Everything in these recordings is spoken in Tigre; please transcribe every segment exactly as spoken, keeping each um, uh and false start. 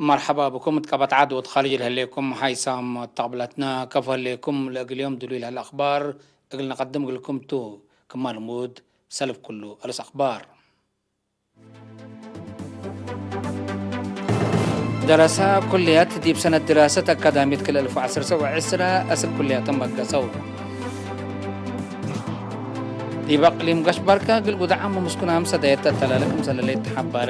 መርሐባ ብኩም እት ቀበት ዐድ ወእት ኻርጅ ለህሌኩም ሓይሳም ተቅብለትና። ከፎ ህሌኩም ለእግል ዮም ድሉይ ለህለ አኽባር እግል ነቀድም እግልኩም ቱ። ክማ ልሙድ ሰልፍ ኩሉ አሉስ አኽባር። ደረሳ ኩልያት ዲብ ሰነት ድራሰት አካዳሚት ክልኤ አልፍ ወዐሰርተ ወዕስራ አስክ ኩልያቶም በገሰው። ዲብ አቅሊም ጋሽ ባርካ እግል ጉድዓም ወምስኩናም ሰዳየት አተላለ ክምሰል ለሌት ተሐበረ።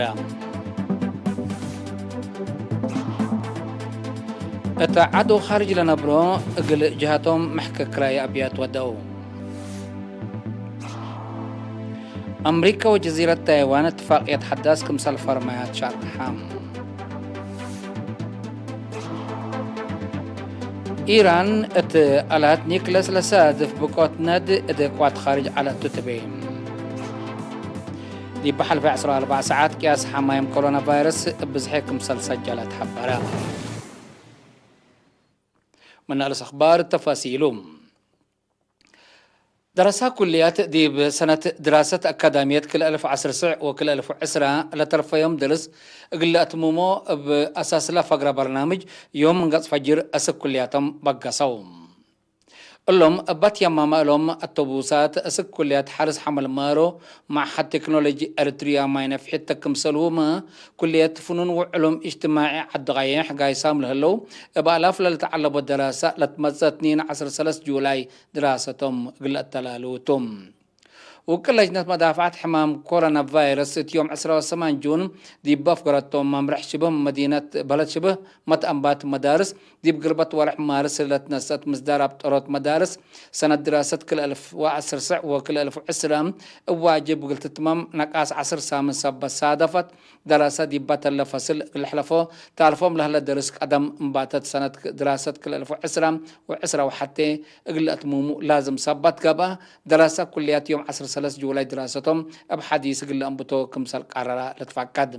እት ዐድ ወኻርጅ ለነብሮ እግል ጅሃቶም መሕከ ክራይ አብያት ወደው። አምሪከ ወጀዚረት ታይዋን እትፋቅየት ሐዳስ ክምሰል ፈርማያት ሻርሐ። ኢራን እት አላት ኒክለስ ለሳድፍ ብቆት ነድ እደ ቅዋት ኻርጅ ዐለቱ ትቤ። ዲብ ሐልፈ ዐስራ ወአርበዕ ሰዓት ቅያስ ሐማይም ኮሮና ቫይረስ እብ ብዝሐ ክምሰል ሰጀለት ሐበረ። ምን አልስ አኽባር ተፋሲሉ። ደረሳ ኩልያት ዲብ ሰነት ድራሰት አካዳምየት ክልኤ አልፍ ወዐስር ስዕ ወክልኤ አልፍ ወዕስራ ለተርፈዮም ደርስ እግል ለአትምሞ እብ አሳስለ ፈግረ በርናምጅ ዮም ምን ገጽ ፈጅር አስክ ኩልያቶም በገሰው። እሎም እባት የማመ እሎም አቶቡሳት አስክ ኩልያት ሐርስ ሐመል ማሮ መዓሀድ ቴክኖሎጂ ኤረትርያ ማይ ነፍሒት ተክምሰልሁመ ኩልየት ፍኑን ወዕሉም እጅትማዒ ዐዲ ቀየሕ ጋይሳም ለህለው እብ አላፍ ለልትዐለቦ ደራሰ ለትመጽእ እትኒን ዐስር ሰለስ ጁላይ ድራሰቶም እግል ለአተላልው ቱ። ውቅል ለጅነት መዳፍዐት ሕማም ኮሮና ቫይረስ እት ዮም ዕስራ ወሰማን ጁን ዲብ አፍገረቶም መምርሕ ሽብህ መዲነት በለድ ሽብህ መትአንባት መዳርስ ዲብ ግርበት ወርሕ ማርስ ለትነሰአት ምስዳር አብጠሮት መዳርስ ሰነት ድራሰት ክልኤ አልፍ ወዐስር ስዕ ወክልኤ አልፍ ወዕስራ እብ ዋጅብ እግል ትትመም ነቃስ ዐስር ሳምን ሰበት ሳደፈት። ደረሰ ዲበ ተለ ፈስል እግል ሕለፎ ታልፎም ለህለ ደርስ ቀደም እምባተት ሰነት ድራሰት ክልኤ አልፍ ወዕስራ ወዕስራ ወሐቴ እግል ለአትምሙ ላዝም ሰበት ገብአ። ደረሰ ኩልያት ዮም ዐስር ሰለስ ጁላይ ድራሰቶም እብ ሐዲስ እግል ለአንብቶ ክምሰል ቀረረ ልትፈቀድ።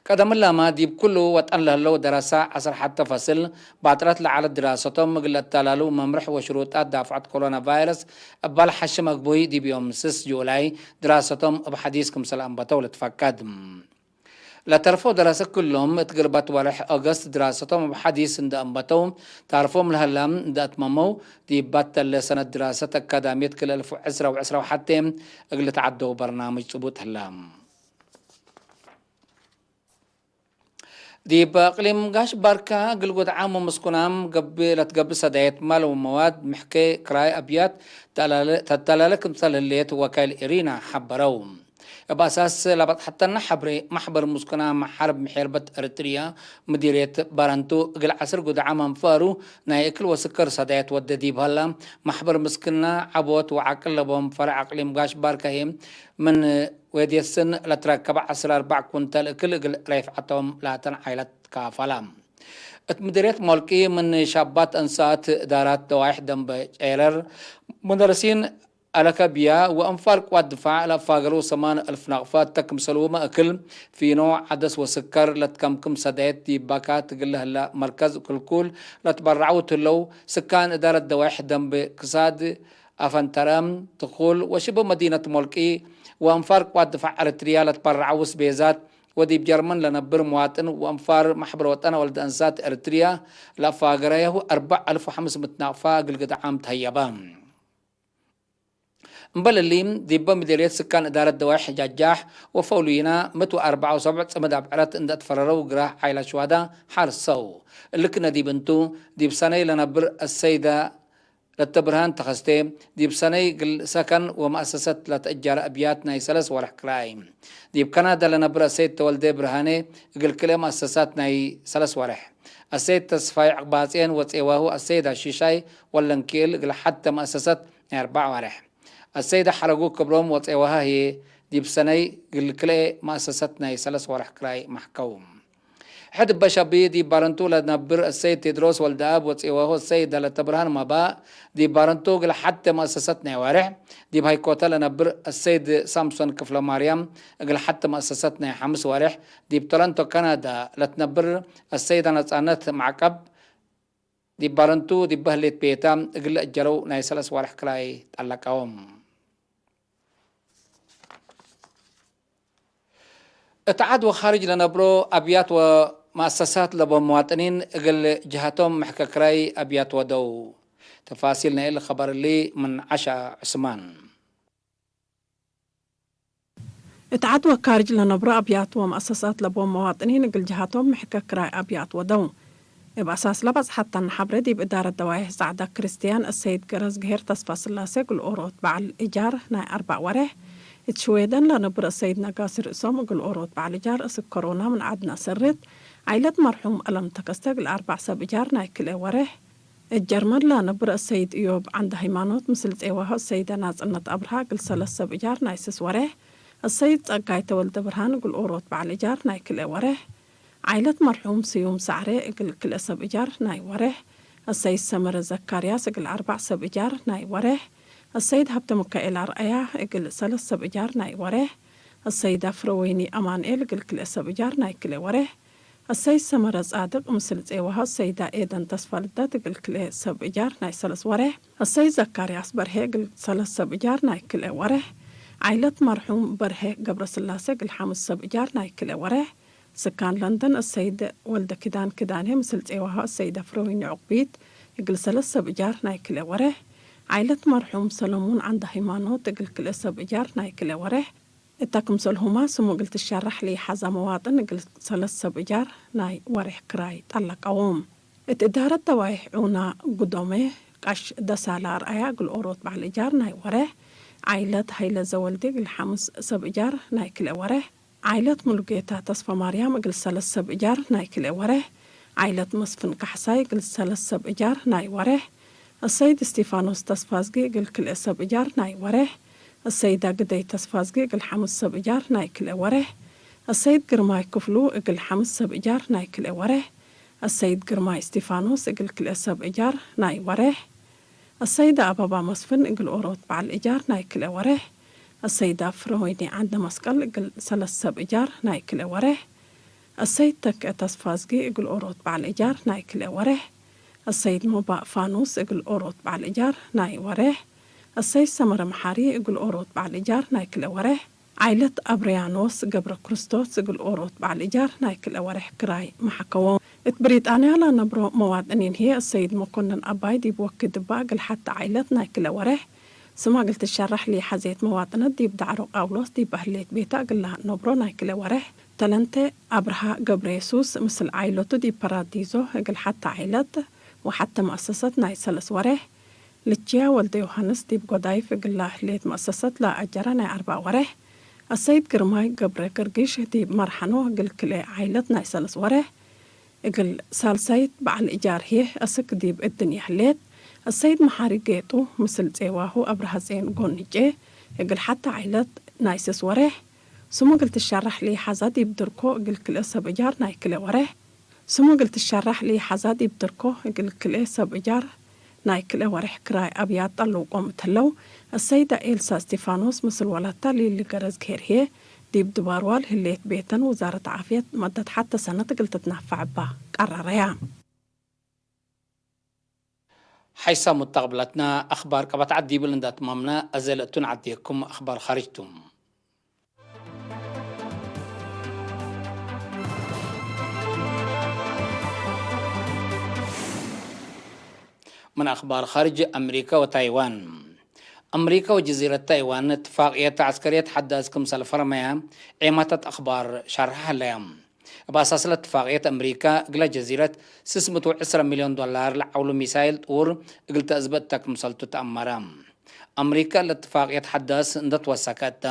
ቀደም እላመ ዲብ ኩሉ ወጠን ለህለው ደረሰ ዐስር ሐተ ፈስል ባጥረት ለዐለት ድራሰቶም እግል ለአተላሉ መምርሕ ወሽሩጣት ዳፍዐት ኮሮና ቫይረስ እባል ሐሽም አግቡይ ዲብ ዮም ስስ ጁላይ ድራሰቶም እብ ሐዲስ ክምሰል አንበተው ልትፈቀድ። ለተርፎ ደረሰ ክሎም እት ግርበት ወርሕ ኦገስት ድራሰቶም እብ ሐዲስ እንደ አንበተው ታልፎም ለህለ እንደ አትመመው ዲብ ባተለ ሰነት ድራሰት አካዳምየት ክልኤ አልፍ ወዕስራ ወዕስራ ወሐቴ እግል ልትዓደው በርናምጅ ጽቡጥ ህለ። ዲብ አቅሊም ጋሽ ባርካ እግል ጉድዓም ወምስኩናም ገብእ ለትገብእ ሰዳየት ማል ወመዋድ ምሕኬ ክራይ አብያት ተላለ-፣ ተተላለ ክምሰል ህሌት ወካይል ኢሪና ሐበረው። እብ አሳስ ለበጽሐተነ ሐብሬ፣ መሕበር ምስኩናም ሐርብ ምሔርበት ኤረትርያ ምዲርየት ባረንቱ እግል ዐስር ጉድዓም አንፋሩ ናይ እክል ወስከር ሰዳየት ወደ ዲብ ሀላ፣ መሕበር ምስክና ዐቦት ወዐቅል ለቦም ፈረዕ አቅሊም ጋሽ ባርካ ህዬ ምን ወዴስን ለትረከበ ዐስር አርበዕ ኩንታል እክል እግል ሬፍዐቶም ላተን ዓይለት ካፈላ። እት ምድርየት ሞልቂ ምን ሻባት አንሳት እዳራት ደዋይሕ ደንበ ጨረር፣ ሙደርሲን አለከብያ ወአንፋር ቅዋት ድፋዕ ለአፋገረው ሰማን አልፍ ናቅፋት ተክምሰልሁመ እክል ፊኖ፣ ዐደስ ወስከር ለትከምክም ሰዳየት ዲብ ባካት እግል ለህላ መርከዝ ክልኩል ለትበረዐው ትህለው፣ ስካን እዳረት ደዋይሕ ደንበ ክሳድ አፈንተረም፣ ትኩል ወሽቡ መዲነት ሞልቂ ወአንፋር ቅዋት ድፋዕ ኤረትርያ ለትበረዐው ስቤዛት ወዲብ ጀርመን ለነብር ምዋጥን ወአንፋር መሕበር ወጠን ወልደ አንሳት ኤረትርያ ለአፋገረያሁ አርበዕ አልፍ ወሐምስ ምእት ናቅፋ እግል ግድዓም ተህየበ። እምበል እሊ፣ ዲበ ምዴርየት ስካን እዳረት ደዋይሕ ጃጃሕ ወፈውሉይና ምእት ወአርበዕ ወሰብዕ ጽምድ አብዕረት እንደ አትፈረረው ግራህ ዓይለ ሽዋዳ ሐርሰው። እሊ ክነ ዲብ እንቱ፣ ዲብ ሰነይ ለነብር አሰይደ ለተብርሃን ተኸስቴ፣ ዲብ ሰነይ እግል ሰከን ወመአሰሰት ለተአጃረ አብያት ናይ ሰለስ ወርሕ ክራይ። ዲብ ካናዳ ለነብር አሰይድ ተወልዴ ብርሃኔ እግል ክልኤ መአሰሳት ናይ ሰለስ ወርሕ። አሰይድ ተስፋይ ዕቅባጼን ወጼዋሁ አሰይድ አሺሻይ ወለንኪኤል እግል ሐተ መአሰሰት ናይ አርበዕ ወርሕ። አሰይድ ሐረጉ ክብሮም ወጼዋሃ ህዬ ዲብ ሰነይ እግል ክልኤ መአሰሰት ናይ ሰለስ ወርሕ ክራይ መሕከው። ሕድ እበ ሸቢ ዲብ ባረንቱ ለነብር አሰይድ ቴድሮስ ወልደአብ ወጼዋሁ አሰይድ ለተብርሃን መባእ ዲብ ባረንቱ እግል ሐቴ መአሰሰት ናይ ዋሬሕ፣ ዲብ ሃይኮተ ለነብር አሰይድ ሳምሶን ክፍለማርያም እግል ሐቴ መአሰሰት ናይ ሐምስ ዋሬሕ፣ ዲብ ቶሮንቶ ካናዳ ለትነብር አሰይደ ነጻነት ማዕቀብ ዲብ ባረንቱ ዲበ ህሌት ቤተ እግል ለአጀረው ናይ ሰለስ ዋሬሕ ክራይ ጠለቀው። እት ዐድ ወካርጅ ለነብሮ አብያት ወመአሰሳት ለቦም መዋጥኒን እግል ጀሀቶም ምሕከ ክራይ አብያት ወደው። ተፋሲል ናይ እሊ ከበር እሊ ምን ዐሻ ዑስማን። እት ዐድ ወካርጅ ለነብሮ አብያት ወመአሰሳት ለቦም መዋጥኒን እግል ጀሀቶም ምሕከ ክራይ አብያት ወደው። እብ አሳስ ለበጽሐተነ ሐብሬ፣ ዲብ እዳረት ደዋይሕ ጸዕዳ ክርስትያን እሰይድ ገረዝግሄር ተስፋስላሴ እግል ኦሮት በዐል እጃር ናይ አርበዕ ወሬሕ፣ እት ሽዌደን ለነብር እሰይድ ነጋሲ ርእሶም እግል ኦሮት በዐል እጃር እስክ ኮሮና ምን ዐድነ አሰርት፣ ዓይለት መርሑም አለም ተከስተ እግል አርበዕ ሰብ እጃር ናይ ክልኤ ወሬሕ፣ እት ጀርመን ለነብር እሰይድ እዮብ ዐንደ ሃይማኖት ምስል ጼዋሁ እሰይደ ናጽነት አብርሃ እግል ሰለስ ሰብ እጃር ናይ ስስ ወሬሕ፣ እሰይድ ጸጋይ ተወልደ ብርሃን እግል ኦሮት በዐል እጃር ናይ ክልኤ ወሬሕ፣ ዓይለት መርሑም ስዩም ሳዕሬ እግል ክልኤ ሰብ እጃር ናይ ወሬሕ፣ እሰይድ ሰመረ ዘካርያስ እግል አርበዕ ሰብ እጃር ናይ ወሬሕ፣ እሰይድ ሀብተ ምካኤል አርአያ እግል ሰለስ ሰብ እጃር ናይ ወሬሕ፣ እሰይድ አፍረወይኒ አማንኤል እግል ክልኤ ሰብ እጃር ናይ ክልኤ ወሬሕ፣ እሰይድ ሰመረ ጻድቅ ምስል ጼዋሁ እሰይዳ ኤደን ተስፋልደት እግል ክልኤ ሰብ እጃር ናይ ሰለስ ወሬሕ፣ እሰይድ ዘካርያስ በርሄ እግል ሰለስ ሰብ እጃር ናይ ክልኤ ወሬሕ፣ ዓይለት መርሑም በርሄ ገብረስላሴ እግል ሐምስ ሰብ እጃር ናይ ክልኤ ወሬሕ፣ ስካን ለንደን እሰይድ ወልደኪዳን ክዳኔ ምስል ጼዋሁ እሰይድ አፍረወይኒ ዑቅቢት እግል ሰለስ ሰብ እጃር ናይ ክልኤ ወሬሕ፣ ዓይለት መርሑም ሰለሙን ዐንደ ሃይማኖት እግል ክልኤ ሰብ እጃር ናይ ክልኤ ወሬሕ፣ እተ ክምሰልሁመ ስሙ እግል ትሸረሕ ለኢሐዛ መዋጥን እግል ሰለስ ሰብ እጃር ናይ ወሬሕ ክራይ ጠለቀዎም። እት እዳረት ደዋይሕ ዑና ጉዶሜ፣ ቀሽ ደሳለ አርአያ እግል ኦሮት በዐል እጃር ናይ ወሬሕ፣ ዓይለት ሀይለ ዘወልዴ እግል ሐምስ ሰብ እጃር ናይ ክልኤ ወሬሕ፣ ዓይለት ሙሉጌታ ተስፈማርያም እግል ሰለስ ሰብ እጃር ናይ ክልኤ ወሬሕ፣ ዓይለት መስፍን ካሕሳይ እግል ሰለስ ሰብ እጃር ናይ ወሬሕ፣ እሰይድ እስቲፋኖስ ተስፋዝጊ እግል ክልኤ ሰብ እጃር ናይ ወሬሕ፣ እሰይዳ ግደይ ተስፋዝጊ እግል ሐምስ ሰብ እጃር ናይ ክልኤ ወሬሕ፣ እሰይድ ግርማይ ክፍሉ እግል ሐምስ ሰብ እጃር ናይ ክልኤ ወሬሕ፣ እሰይድ ግርማይ እስቲፋኖስ እግል ክልኤ ሰብ እጃር ናይ ወሬሕ፣ እሰይደ አበባ መስፍን እግል ኦሮት በዐል እጃር ናይ ክልኤ ወሬሕ፣ እሰይደ ፍረወይኒ ዐንደ መስቀል እግል ሰለስ ሰብ እጃር ናይ ክልኤ ወሬሕ፣ እሰይድ ተክአ ተስፋዝጊ እግል ኦሮት በዐል እጃር ናይ ክልኤ ወሬሕ፣ እሰይድ ሞባእ ፋኑስ እግል ኦሮት በዐል እጃር ናይ ወሬሕ፣ እሰይድ ሰመረ መሓሪ እግል ኦሮት በዐል እጃር ናይ ክልኤ ወሬሕ፣ ዓይለት አብርያኖስ ገብረ ክርስቶስ እግል ኦሮት በዐል እጃር ናይ ክልኤ ወሬሕ ክራይ መሐከዎም። እት ብሪጣንያ ለነብሮ መዋጥኒን ህዬ፣ እሰይድ መኮንን አባይ ዲብ ወክድ እባ እግል ሐቲ ዓይለት ናይ ክልኤ ወሬሕ ስማ እግል ትሸረሕ ለኢሐዜት መዋጥነት፣ ዲብ ዳዕሮ ቃውሎስ ዲብ አህሌት ቤተ እግል ለነብሮ ናይ ክልኤ ወሬሕ፣ ተለንቴ አብርሃ ገብረየሱስ ምስል ዓይለቱ ዲብ ፐራዲዞ እግል ሐቲ ዓይለት ወሐቲ መአሰሰት ናይ ሰለስ ወሬሕ፣ ልችያ ወልደ ዮሐንስ ዲብ ጎዳይፍ እግላ ህሌት መአሰሰት ለአጀረ ናይ አርበዕ ወሬሕ፣ አሰይድ ግርማይ ገብረ ገርጊሽ ዲብ መርሐኖ እግል ክልኤ ዓይለት ናይ ሰለስ ወሬሕ፣ እግል ሳልሳይት በዐል እጃር ህዬ አስክ ዲብ እድንየ ህሌት፣ አሰይድ መሓሪ ጌጡ ምስል ጼዋሁ አብርሃጼን ጎንጄ እግል ሐቲ ዓይለት ናይ ስስ ወሬሕ፣ ስሙ እግል ትሸረሕ ለኢሐዛ ዲብ ድርኮ እግል ክልኤ ሰብ እጃር ናይ ክልኤ ወሬሕ፣ ስሙ እግል ትሸረሕ ለኢሐዛ ዲብ ድርኮ እግል ክልኤ ሰብ እጃር ናይ ክልኤ ወሬሕ ክራይ አብያት ጠልውቆም እት ህለው፣ አሰይደ ኤልሳ እስቲፋኖስ ምስል ወላታ ሊሊ ገረዝግሄር ህዬ፣ ዲብ ድባርዋ ለህሌት ቤተን ውዛረት ዓፍየት መደት ሐተ ሰነት እግል ትትናፈዕ እባ ቀረረያ። ሐይሳም ሙተቅብለትነ አክባር ቀበት ዐድ ዲብል እንደ አትማምነ፣ አዜ ለእቱን ዐዴኩም አክባር ካርጅ ቱ። ምን አክባር ካርጅ፣ አምሪከ ወታይዋን። አምሪከ ወጀዚረት ታይዋን እትፋቅየት ዐስከርየት ሐዳስ ክምሰል ፈረመያ ዔማታት አክባር ሻርሐ ሀለያ። እብ አሳስ ለእትፋቅየት፣ አምሪከ እግለ ጀዚረት ስስ ምእት ወዕስረ ሚልዮን ዶላር ለዐውሉ ሚሳይል ጥውር እግል ተአዝበ እተ ክምሰልቱ ተአመረ። አምሪከ ለእትፋቅየት ሐዳስ እንደ ትወሰከ እተ፣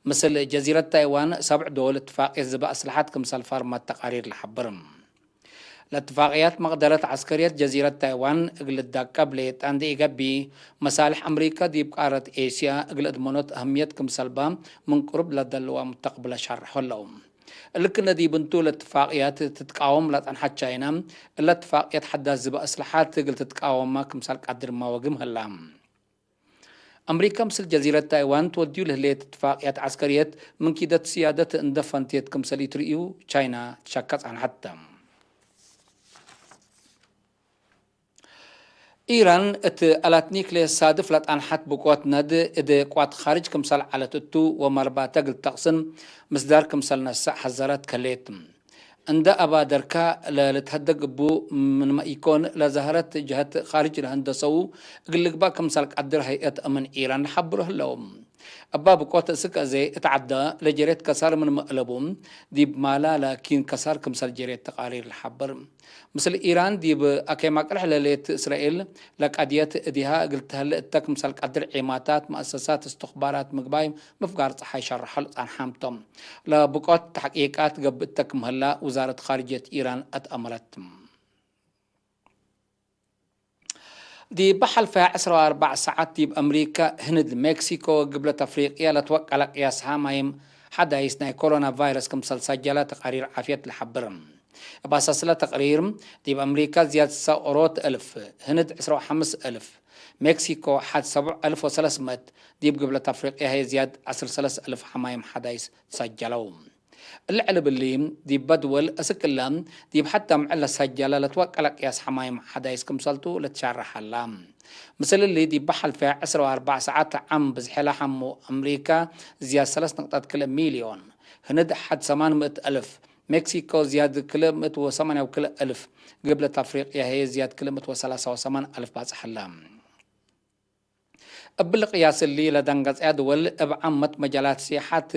ምስል ጀዚረት ታይዋን ሰብዕ ዶል እትፋቅየት ዝበ አስለሐት ክምሰል ፈርመት ተቃሪር ለሐብር። ለእትፋቅያት መቅደረት ዐስከርየት ጀዚረት ታይዋን እግል ልዳቀብ ሌጣ እንዴ ኢገብእ፣ መሳልሕ አምሪከ ዲብ ቃረት ኤስያ እግል እድመኖት አህምየት ክምሰልባ ምን ቅሩብ ለደልዋ ሙተቅብለ ሻርሖ ህለው። እሊ ክነ ዲብ እንቱ፣ ለእትፋቅያት ትትቃወም ለጸንሐት ቻይና፣ እለ እትፋቅየት ሐዳስ ዝበ አስለሐት እግል ትትቃወማ ክምሰል ቃድርማ ወግም ህላ። አምሪከ ምስል ጀዚረት ታይዋን ትወድዩ ለህሌት እትፋቅያት ዐስከርየት ምን ኪደት ስያደት እንደ ፈንቴት ክምሰል ኢትርእዩ ቻይና ትሸከ ጸንሐት። ኢራን እት አላት ኒክሌር ሳድፍ ለጣንሐት ብቆት ነድ እደ ቅዋት ካርጅ ክምሰል ዐለት እቱ ወመርባተ እግል ተቅስን ምስዳር ክምሰል ነሰእ ሐዘረት ከሌት። እንደ አባደርካ ለልትሀደግ እቡ ምንመ ኢኮን፣ ለዘሀረት ጀሀት ካርጅ ለህንደሰው እግል ልግባእ ክምሰል ቀድር ሀይአት አምን ኢራን ለሐብሮ ህለው። እባ ብቆት እስክ አዜ እት ዐደ ለጀሬት ከሳር ምንመ አለቡ፣ ዲብ ማላ ላኪን ከሳር ክምሰል ጀሬት ተቃሪር ለሐብር። ምስል ኢራን ዲብ አኬም አቅርሕ ለሌት እስራኤል ለቀድየት እዲሃ እግል ተህለ እተ ክምሰል ቀድር ዔማታት መአሰሳት እስትኽባራት ምግባይ ምፍጋር ጸሓይ ሸርሐ ለጸንሐም ቶም። ለብቆት ተሕቂቃት ገብእ እተ ክምህላ ውዛረት ካርጅየት ኢራን አትአመረት። ዲብ ሐልፈ ዕስራ ወአርበዕ ሰዓት ዲብ አምሪካ፣ ህንድ፣ ሜክሲኮ ወግብለት አፍሪቅያ ለትወቀለ ቅያስ ሐማይም ሐዳይስ ናይ ኮሮና ቫይረስ ክምሰል ሰጀለ ተቃሪር ዓፍየት ለሐብር። እብ አሳስለ ተቅሪር፣ ዲብ አምሪካ ዝያድ ሰኦሮት እልፍ፣ ህንድ ዕስራ ወሐምስ እልፍ፣ ሜክሲኮ ሐድ ሰቡዕ እልፍ ወሰለስ ምእት፣ ዲብ ግብለት አፍሪቅያ ህዬ ዝያድ ዐስር ሰለስ እልፍ ሐማይም ሐዳይስ ሰጀለው። እሊ ዕልብ እሊ፣ ዲበ ድወል እስክ እለ፣ ዲብ ሐድ አምዕል ለሰጀለ ለትወቀለ ቅያስ ሐማይም ሐዳይስ ክምሰልቱ ልትሸረሕ ሀላ። ምስል እሊ፣ ዲበ ሐልፈ ዕስራ ወአርበዕ ሰዓት ዓም ብዝሐ ለሐሙ አምሪካ ዝያድ ሰለስ ንቅጠት ክልኤ ሚልዮን፣ ህንድ ሐድ ሰማን ምእት እልፍ፣ ሜክሲኮ ዝያድ ክልኤ ምእት ወሰማንያ ወክልኤ እልፍ፣ ግብለት አፍሪቅያ ህዬ ዝያድ ክልኤ ምእት ወሰላሳ ወሰማን አልፍ ባጽሕ ሀላ። እብሊ ቅያስ እሊ ለደንገጽያ ድወል እብ ዓመት መጃላት ሲሐት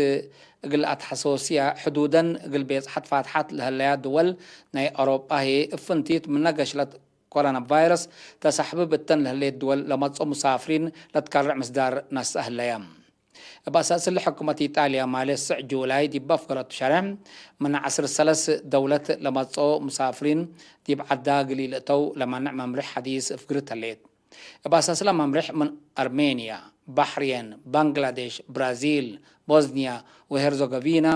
እግል አትሐሶስያ፣ ሕዱደን እግል ቤጽሐት ፋትሐት ለህለያ ድወል ናይ አውሮጳ ህዬ፣ እብ ፍንቲት ምነ ገሽለት ኮሮና ቫይረስ ተሳሕብብ እተን ለህሌት ድወል ለመጽኦ ሙሳፍሪን ለትከረዕ ምስዳር ነስአ ህለየ። እብ አሳስ እሊ ሕኩመት ኢጣልያ ማሌ ስዕ ጁላይ ዲብ አፍገረቱ ሸሬሕ፣ ምን ዐስር ሰለስ ደውለት ለመጽኦ ሙሳፍሪን ዲብ ዐዳ እግል ኢልእተው ለመንዕ መምርሕ ሐዲስ እፍግርት ህሌት። እብ አሳስለ መምርሕ ምን አርሜንያ፣ ባሕሬን፣ ባንግላዴሽ፣ ብራዚል፣ ቦዝንያ ወሄርዞጎቪና፣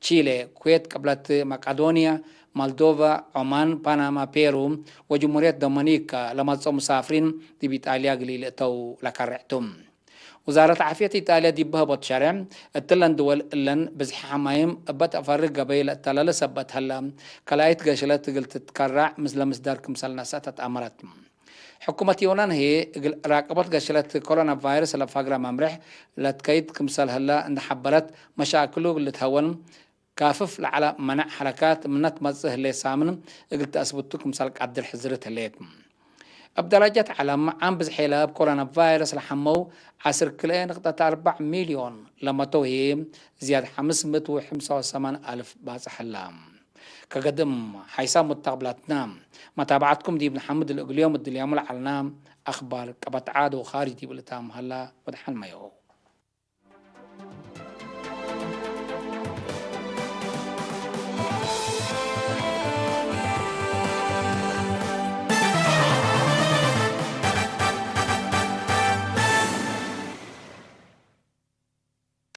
ቺሌ፣ ኩዌት፣ ቅብለት መቀዶንያ፣ ሞልዶቫ፣ ዖማን፣ ፓናማ፣ ፔሩ ወጅምሁርየት ዶመኒካ ለመጽኦ ሙሳፍሪን ዲብ ኢጣልያ እግል ኢልእተው ለከርዕ ቱ። ውዛረት ዓፍየት ኢጣልያ ዲብ በህቦት ሸሬሕ፣ እትለን ድወል እለን ብዝሒ ሐማይም እበ ተአፈርህ ገበይ ለእተለለ ሰበት ሀላ፣ ከላይት ገሽለት እግል ትትከራዕ ምስለ ምስዳር ክምሰል ነስአት አትአመረት። ሕኩመት ዮናን ህዬ፣ እግል ራቅቦት ገሽለት ኮሮና ቫይረስ ለፋግረ መምርሕ ለትከይድ ክምሰል ህለ እንዴ ሐበረት፣ መሻክሉ እግል ልትሀወን፣ ካፍፍ ለዐለ መነዕ ሐረካት ምነ ትመጽእ ህሌት ሳምን እግል ተአስብቱ ክምሰል ቀድር ሕዝርት ህሌት። እብ ደረጀት ዐለም፣ ዓም ብዝሔ ለእብ ኮሮና ቫይረስ ለሐመው ዐስር ክልኤ ንቅጠት አርበዕ ሚልዮን ለመተው ህዬ፣ ዝያድ ሐምስ ምእት ወሐምሳ ወሰማን አልፍ ባጽሕ ህለ። ከገድም ሓይሳም ወተቅብላትና፣ መታብዐትኩም ዲብ ነሐምድ ለእግልዮም እድልያሙ ለዐልና አኽባር ቀበት ዐድ ወኻርጅ ዲብ ልታም ሀላ ወደሐን መዮ።